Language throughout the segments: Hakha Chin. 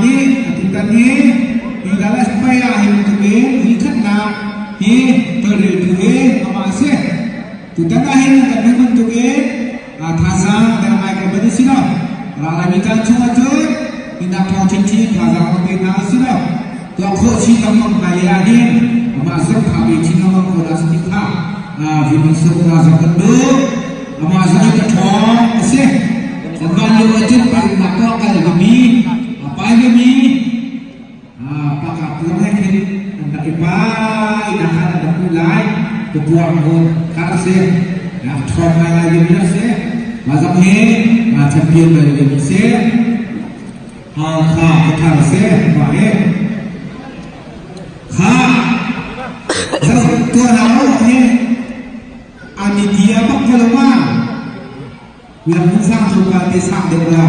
nih atutan hi hi Dallas Pay ah hi bantukin voikhatnak hi tawlreltu hi amah a si. Tutan ah hin kan hmuh bantukin thazaang der ngai ko ban si lo. Ralami caan chung ahcun minak thawng chinchin thazaang rak pe hna si lo. Tuah khawh chin lengmang hna le ah hin amah zong tha pe chin lengmang ko dah si ti kha vun sung hna zong kan duh. Amah zong hi ka ṭhawng a si. Kan van lio ahcun paihnak tuah kal vemi, a pai vemi, paka puang he khin an rak i pai nak khan an rak puh lai. Papuang hmun kha a si. Ṭhawng ngaingai vemi a si. Mah zong hi champion bal vemi si. Hakha khuathar a si. Mah hi. Kha zoh tuah hna u hi An i ti a bak ko lo ma? Lam hmun sang thu pa te sang deuh la.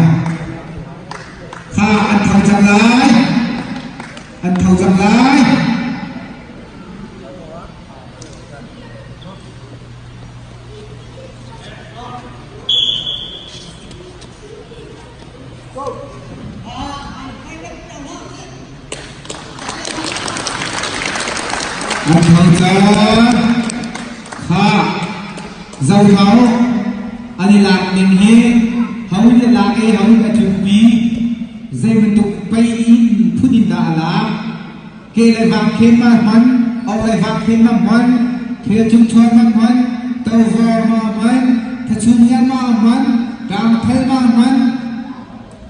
Kha an tho cang lai. An tho cang lai. An tho cang. Kha zohau an i lak ning hi ho in a lak i ho in a tlunpi zei bantuk pei in phun in dah a lak ke le vang khen ma hman au le vang khen ma hman thil cung chuan ma hman tovor ma hman thachum ngian ma hman rang thal ma hman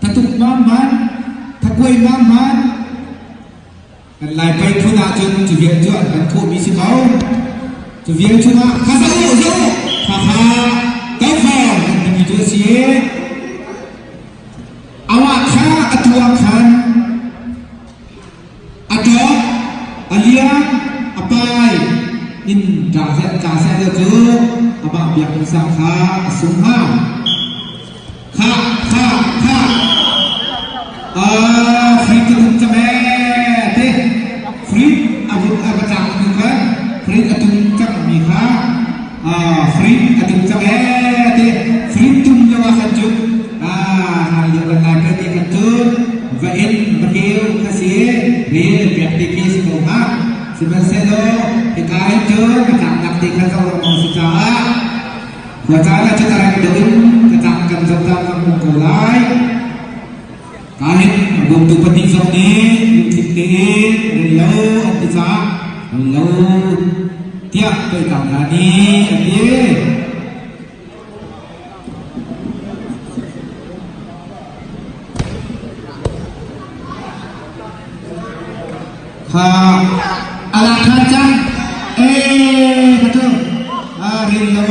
thatuk ma hman thakuai ma hman Kan Laipai phun ahcun cu vial cu an kan khawhmi si ko. Cu vial chungah kha zoh u, zoh u, kha kha tofar kan timi cu a si i awah kha a tu ah khan a ṭawk, a liang, a pai in ṭa seh ṭa seh cu amah biakinn sang kha a sung hnga. Kha kha kha free ka tum cang ee te free a vun a va tlak hnu khan free a tum cang mi kha free a tum cang ee te free tum lo ah khan cun hlan lio kan lai pe te khan cun va in va keu kha si rel pek te khi si ko hnga sihmanhsehlaw hika hin cun a tlaknak te khan zong lengmang si caah Khua caan ah cun a reng deuh in ka tlak kan zohter lengmang ko lai. Kahin bawmtu pahnih zong nih lungthin tein rel lo an ti caah rel lo tiah toihkang hna nih a ti. Kha a lak ṭhan cang. Ee ka cu rel lo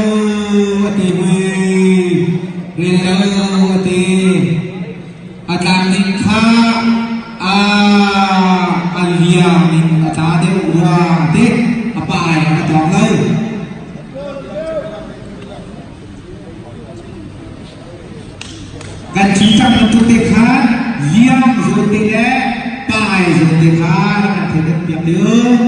a ti mui. Rel lo a ti. A tlak ning kha a a liang in a tla deuh rua a ti. A pai a tawng lo. Kan thi cang bantuk te khan liang zawn te le pai zawn te kha kan thei piak deuh.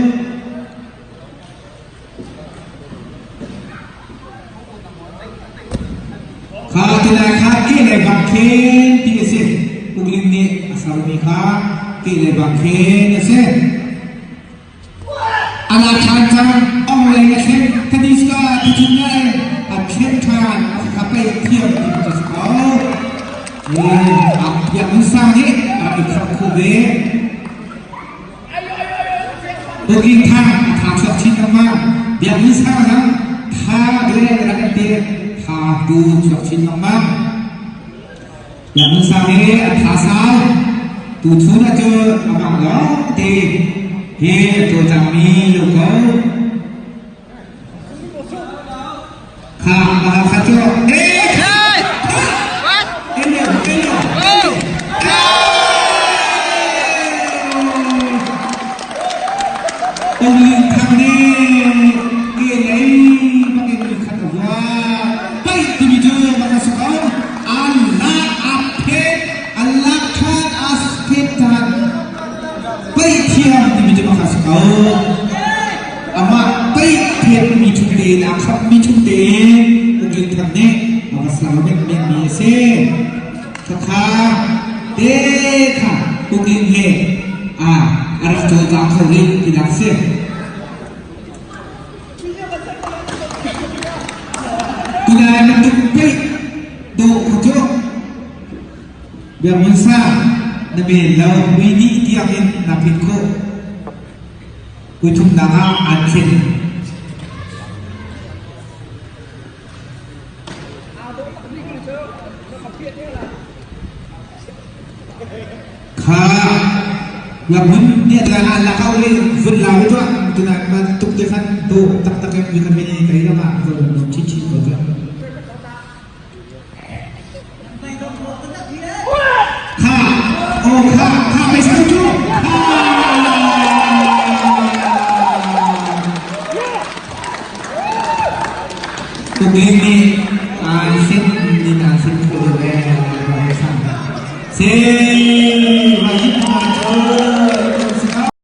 Kha tilai kha ke le bang khen ti a si. Ukling nih a sermi kha ke le bang khen a si. A lak ṭhan cang, ong lei a thlen, Kadiska tuchun ngai a thlen ṭhan, a kha pei thiam ti cu si ko. Biakinn sang nih a rak i khamh khawh ve. Booking thang a tha chuak chin lengmang. Biakinn sang zong tha ve rak an ti, tha tu chuak chin lengmang. Biakinn sang hi a tha sau. Tuchun ahcun amah lawng te hi a cawlcangmi lo ko. Kha kha kha cu eh kha Elio Elio Ong Ling Thang nih ke lei bangin khat a vua. Paih timi cu mak a si ko. Allah a phet Allah khan a phet ṭhan paih thiam timi cu mak a si ko. Amah paih phet mi chung tein a khap mi chung tein Ong Ling Thang nih a va ser menmen mi a si. Khakha te kha. Kuking he a a rak cawlcang kho rih tinak si. Tunai bantuk peih dawh kha cu Biakmun sang na men lo mui nih tiangin na phit khawh. Puithumnak ah an thlen. Kha Biakmun nih a ah lakau le vun lau tuah tunai bantuk te khan dawh taktak in mi kha mini kai lam ah zo nom chinchin ko tuah. Kha, oh kha, kha mei sa cu. Kha. Tukin nih ai sin nin ai sin kho deuh ee. Se.